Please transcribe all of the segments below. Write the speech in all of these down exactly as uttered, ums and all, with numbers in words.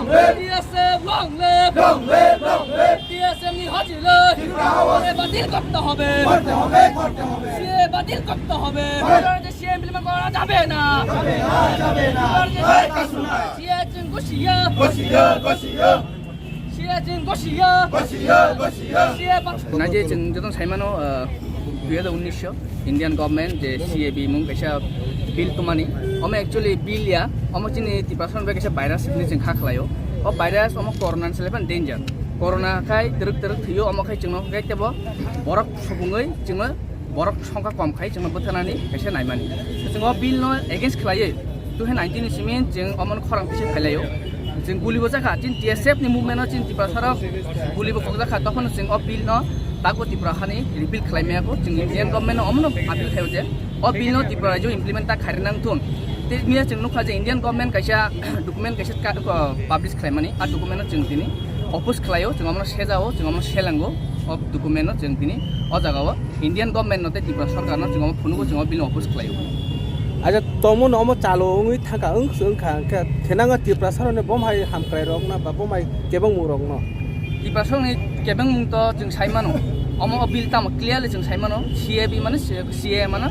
T S F long live! Long live, long live! T S F ni হাজির হই! ত্রিপুরা হাওয়া! সিএএ বাতিল করতে হবে! করতে হবে, করতে হবে! সিএএ বাতিল করতে হবে! করতে হবে! সিএএ ইমপ্লিমেন্ট করা যাবে না! যাবে না, যাবে না! এই কাজ নয়! সিএএ চিন ঘোষিয়া! ঘোষিয়া, ঘোষিয়া! সিএএ চিন ঘোষিয়া! ঘোষিয়া, ঘোষিয়া! সিএএ বাতিল Naije chwng jotono sai mano, ah, dui hazar unnish o Indian government je C A B mung kaisa bill tumani. Omo actually bill ya, omo chini Tiprasa bai kaisa virus hinwi chwng kha khlaio. O virus omo corona ni selai phano danger. Corona khai twrwk twrwk thwio, omo khai chwngno khai tebo borok subungwi chwngno borok songkha kom khai chwngno bwtharnani kaisa naimani. Chwng o bill no against khlaiwi two thousand nineteen ni simi chwng omono khorang kisa phailaio. Chwng gulibo jakha, chini T S F ni movement no chini Tiprasa rok gulibo kokjakha, tophano chwng o bill no tago Tripura hani repeal khlai maya kho. Chwng Indian government no omono appeal khaio je o bill no Tripura rajyo implement ta khairi nang thun. Tei miya chwng nukha je Indian government kaisa document kaisa ka-, ko-, publish khlaimani, a document no chwng tini oppose khlaio, chwng omono sejao, chwng omono selango, o document no chwng tini o jagao Indian government no tei Tripura sorkar no chwng omo phunugo, chwng o bill no oppose khlaio. Aja tomo no omo chalo wngwi thangkha, wng se wngkha, hwnkhe thenango Tiprasa rokni bom hai hamkrai rokno ba bom hai kebengmung rokno. Tiprasa rokni kebengmung to chwng sai mano, omo o bill tamo clearly chwng sai mano, C A B mane C A mano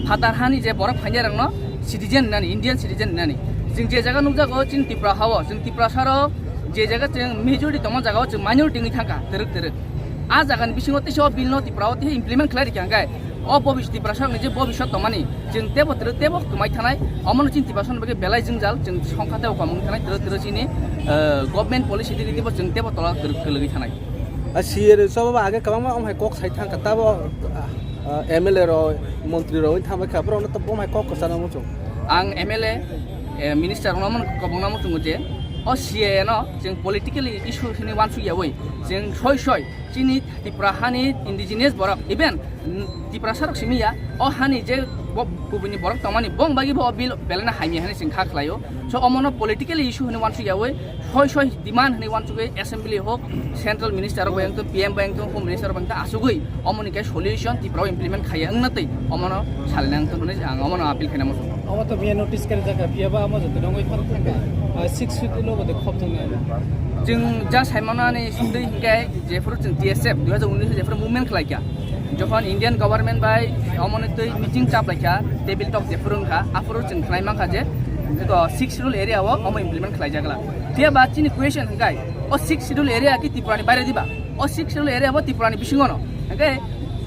phatar hani je borok phainai rokno citizen hinani, Indian citizen hinani. Chwng je jaga nukjago chini Tripura hao, chwng Tiprasa rok je jaga chwng majority tongma jagao chwng minority wngwi thangkha twrwk twrwk. A jagani bisingo teisa o bill no Tripura o teisa implement khlai rikha hwnkhe o bobis-, Tiprasa rokni je bobiswt tongmani chwng tebo twrwk tebo kwmai thanai, omono chini Tiprasa rokni bagwi belai jwngjal, chwng songkha tebo kom wngwi thanai, twrwk twrwk chini, eh, government policy tei tebo chwng tebo tola kwrwk kwlwgwi thanai. A C A ni choba age kwbangma omo hai kok sai thangkha, tabo, ah, ah, M L A rok, montri rok wngwi thangbai kha, borokno to bom hai kok kwchana muchung. Ang M L A, eh, minister rokno omono kobongna muchungo je o C A A no chwng politically issue hinwi uansuk yaui, chwng soi soi chini Tripura hani indigenous borok, even, mm, Tiprasa rok simi ya, o hani je bo-, kubuni borok tongmani, bong bagi bo o bill belai no hamya hinwi chwng kha khlaio. So omono politically issue hinwi uansuk yaui, soi soi demand hinwi uansugwi assembly hok, central minister rok bai wngtong, P M bai wngtong, home minister rok bai wngtong, asugwi omoni khe solution Tripura o implement khaiya wngna twi omono salina wngtong hinwi ang omono appeal khaina muchungo. Omo to miya notice kari jaka, phiya ba omo joto nangwi phano thangkha, ah, six feet ulo bo de khop thangna. Chwng ja saimano ani sundwi hinkhe jephuru chwng T S F dui hazar unnish jephuru movement khlaikha, jokhon Indian government bai omoni twi meeting chaplaikha, table talk jephuru wngkha, aphuru chwng khlai mankha je, eko Sixth Schedule area o omo implement khlaijagla. Phiya ba chini question hwnkhe, o Sixth Schedule area ki Tripura ni baire diba? O Sixth Schedule area bo Tripura ni bisingo no. Hwnkhe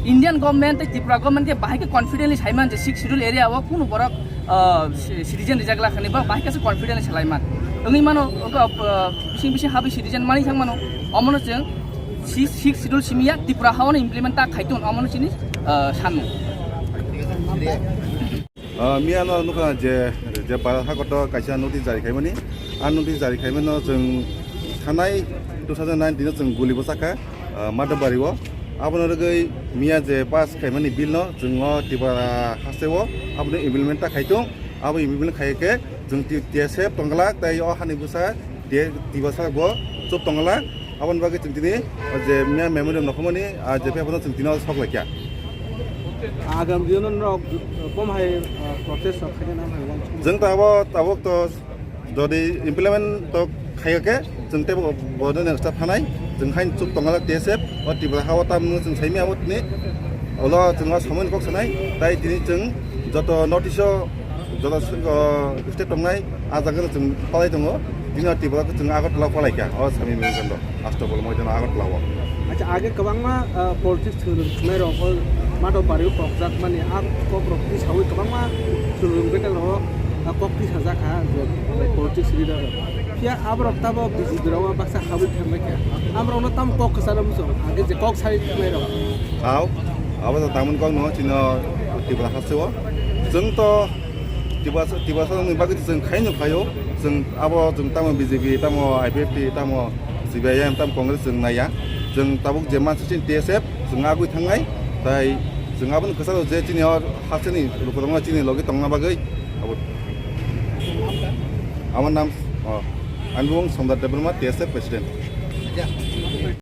Indian government tei Tripura government khe bahai khe confidently saiman je Sixth Schedule area o kunu borok, ah, ci-, citizen rijak lakhani ba bahai khe confidently salaiman. Wngwi mano, wngkha, ah, bising bising habwi citizen mani thang mano. Omono chwng si-, Sixth Schedule simi ya Tripura hao no implement ta khaitun, omono chini, ah, sanmung. Ah, miya no nukha je, je Bharat hakoto kaisa notice jari khaimani. A notice jari khaimano chwng thanai two thousand nineteen o chwng guli bwsakha, ah, Madhobari o. Abono rwgwi miya je pass khaimani bill no chwng o Tripura haste o abono implement ta khaitung. Abo implement khai khe chwng T-, T S F tongglak tei o hani bwsa T-, Tiprasa bo chup tongglak. Aboni bagwi chwng tini je miya memorial nokhormani, ah, je paper no chwng tini o sok laikha. Agam dino norok bom hai, ah, protest rok khaina nang hai uansukma. Chwng tabok, tabok to jodi implement to khaiya khe chwng teibo bo next step phanai. Chwng hain chuk tonglak T S F o Tripura hao tamno chwng saimya abo tini ulo chwng o somoi ni kok sanai. Tai tini chwng joto notice o joto, o, state tongnai, ah jaga no chwng palai tongo. Bini Tripura khe chwng Agartala palai kha, o Sami Manipur Astopol Moidano Agartala o. Acha, age kwbangma, ah, politics thwrwng thwngnairok o Madhobari o kokjakmani, a kokrok tisaui kwbangma thwrwng bekerrok, ah, kok tisajakha je politics leader rok. Phiya aborok tamo B J P rok baksa habwi thangbai kha. Aborokno tamo kok kwchana muchung, age je kok sai thangnairok. Au, abo to tamoni kok no chino Tripura hasteo. Chwng to Tiprasa, Tiprasa ni bagwi chwng khaino khaio. Chwng abo chwng tamo B J P, tamo I P F T, tamo C P I M, tamo Congress chwng naiya. Chwng tabuk je mansi chini T S F, chwng agwi thangnai. Tai chwng aboni kwcharo je chini o hasteni lukurokno chini logi tongna bagwi abo. Amar nam, o, ani bumung Somdar Debbarma, T S F president.